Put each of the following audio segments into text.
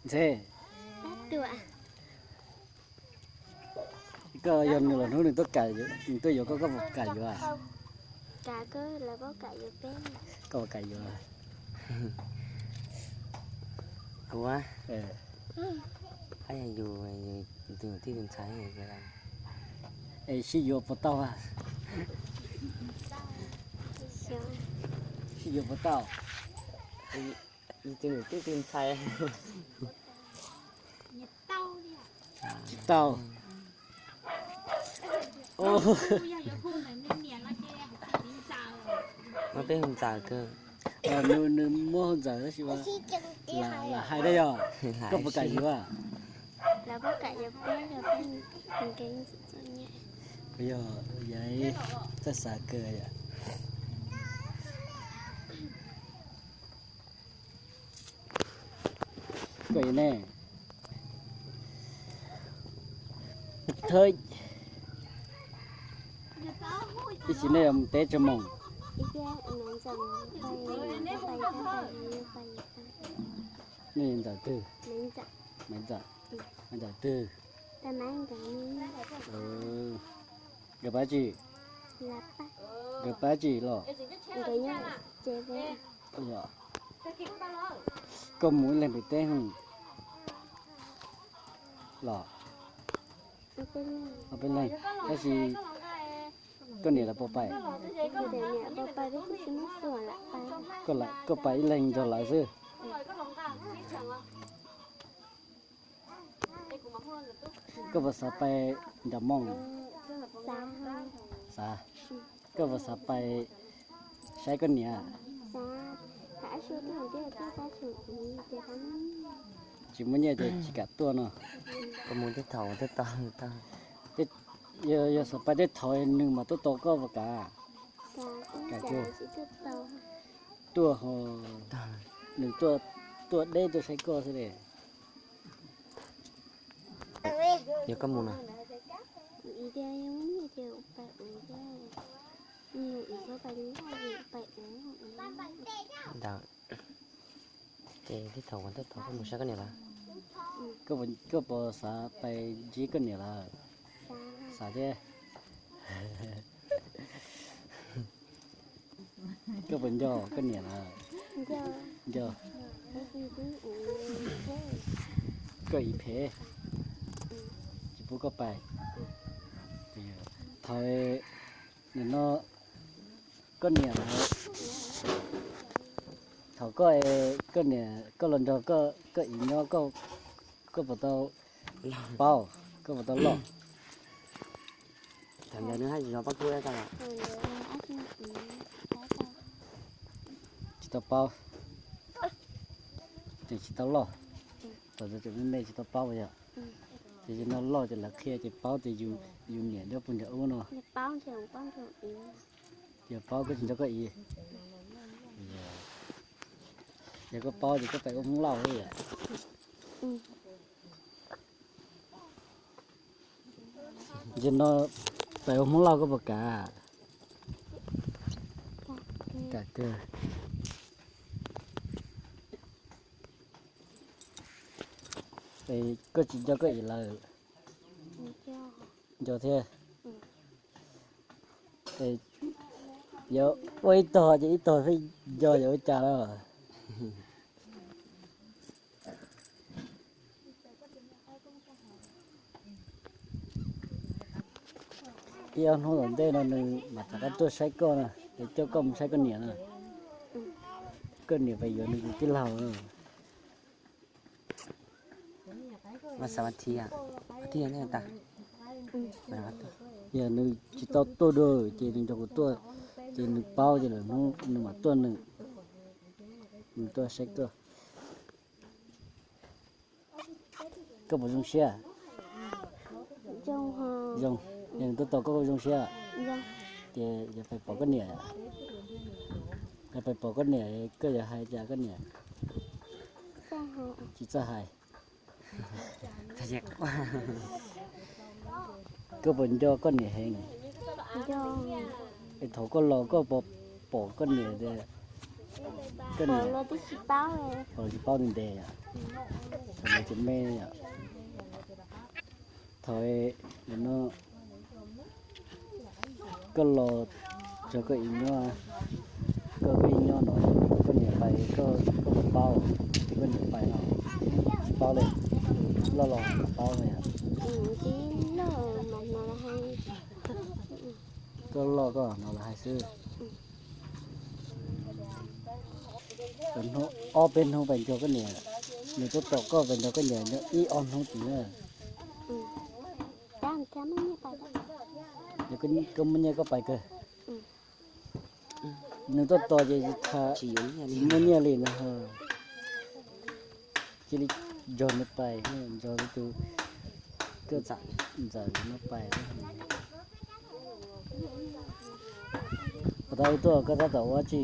Ntxhe, koj yog nws los hnub nws tuaj kam, nws tuaj yuav koj, koj puas kam yuav? Koj puas kam yuav? Kuv, yus tus tij tus ntxhais, es sib yuav puas tau? Sib yuav puas tau? Yus tus tij tus ntxhais. Tsis tau. Muab peb hu ntxawm kawg. Nws muab hu ntxawm tab sis lam hais dab yog. Koj puas kam yuav? Yog, yog txawj xav kawg yom. Koj yuav ne, thawj ib sim nej yuav mus teb tsawg moos? Nej ntxawm twg? Maiv ntxawm. Maiv ntxawm twg? Nkawd pab tsi? Nkawd pab tsi los? Koj mus ib leeg pem teb los? Ob peb leeg. Tab sis koj niam lawv puas pais? Koj pais ib leeg nrog lawv xwb. Koj puas xav pais nram moos? Xav. Koj puas xav pais saib koj niam? Tsis muaj nyiaj ces tsis kam tuaj no. Koj mus tej thaum tej tau. Yog xav pais tej thaum nws mam tuaj tos koj puas kam? Kam. Tuaj ho, nws tuaj deb tuaj saib koj xwb de. Yog koj mus no? Ntawd ces tej thaum uas tej thaum koj mus saib koj niam lawm. Koj puas xav pais ntsib koj niam lawm? Xav thiab. Koj puas nco koj niam lawm? Nco. Koj ib phem, tsis pub koj pais. Thaum no koj niam lawm, thaum koj, koj niam koj los nrog koj ib nyob, koj puas tau paub, koj puas tau loj? Tsis tau paub, tseem tsis tau loj. Thaum tseem me me tsis tau paub yog, ces no loj ces lawv qhia ces paub tias yus niam nyob puag nram ub no. Yog paub koj tsis nco koj ib. Yog koj paub ces koj pais ua Hmoob Lauj yom. Ces no pais ua Hmoob Lauj koj puas kam? Kam kawg. Koj tsis nco koj ib lawm? Nco thiab. Yuav ua ib tog ces ib tog pheej nco yog ua cas lawm. Ib ob hnub tom ntej no nws mam rov qab tuaj saib koj na, es coj koj mus saib koj niam na. Koj niam pais yuav nws tus tij laug na. Yog nws tsis tau tuaj dua ces nws nrog kuv tuaj, ces nws paub ces lwm hnub nws mam tuaj nws, nws tuaj saib koj. Koj puas zoo siab? Zoo, yog nws tuaj tos koj zoo siab. Ces yog pais pom koj niam, yog pais pom koj niam koj yuav hais cas koj niam? Tsis txawj hais. Koj puas nco koj niam heev? Es thaum koj los koj puas pom koj niam tias, koj niam, tsis paub ntev ntev os. Thaum me, thaum no koj los txog koj ib nyob, koj ib nyob no, koj niam pais, koj puas paub tias koj niam pais no? Tsis paub li, loj los paub li. Koj loj koj hnov lawv hais xwb. Ob peb hnub pais nrog koj niam, nws tuaj tos koj pais nrog koj niam nyob ib ob hnub tid na. Koj muaj nyiaj koj pais kawg. Nws tuaj tos ces tsis muaj nyiaj li no. Cia li nrog nws pais, nrog tus koj ntxawm no pais. Puas tau tuaj koj tab tom ua dab tsi?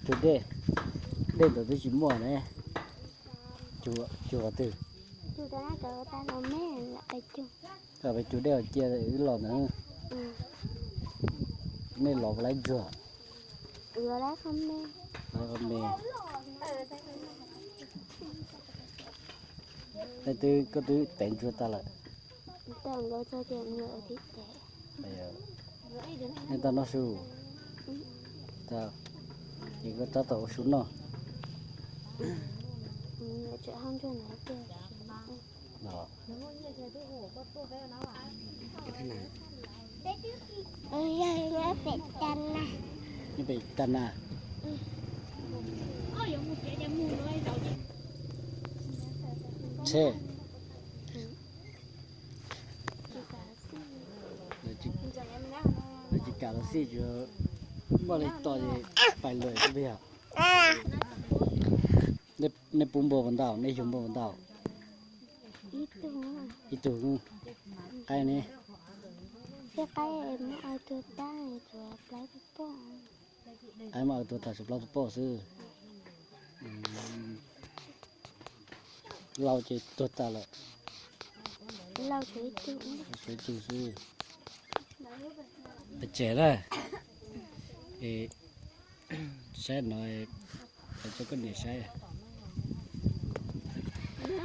Cug dej. Dej ntawd twb tsis muaj ne. Cug qhov twg? Pais cug dej cia wb los ntawd. Nej los puas laib ntsuag? Laib qhov me. Tej twb koj twb tev ntsuag tas lawm. Nej tau noj su? Ces koj tab tom ua su noj. Pem tas na. Tsheb. Lawv tsis kam los xij, tsuas muaj li tos ces pais lawm xwb yog. Nej pub npua puas ntau, nej yug npua puas ntau? Ib tug. Qaib ne? Qaib mas tuag tas tshuav plaub tug poj xwb. Lau ces tuag tas lawm. Tshuav ib tug xwb. Pes tsawg lawm? Saib no, coj koj niam saib.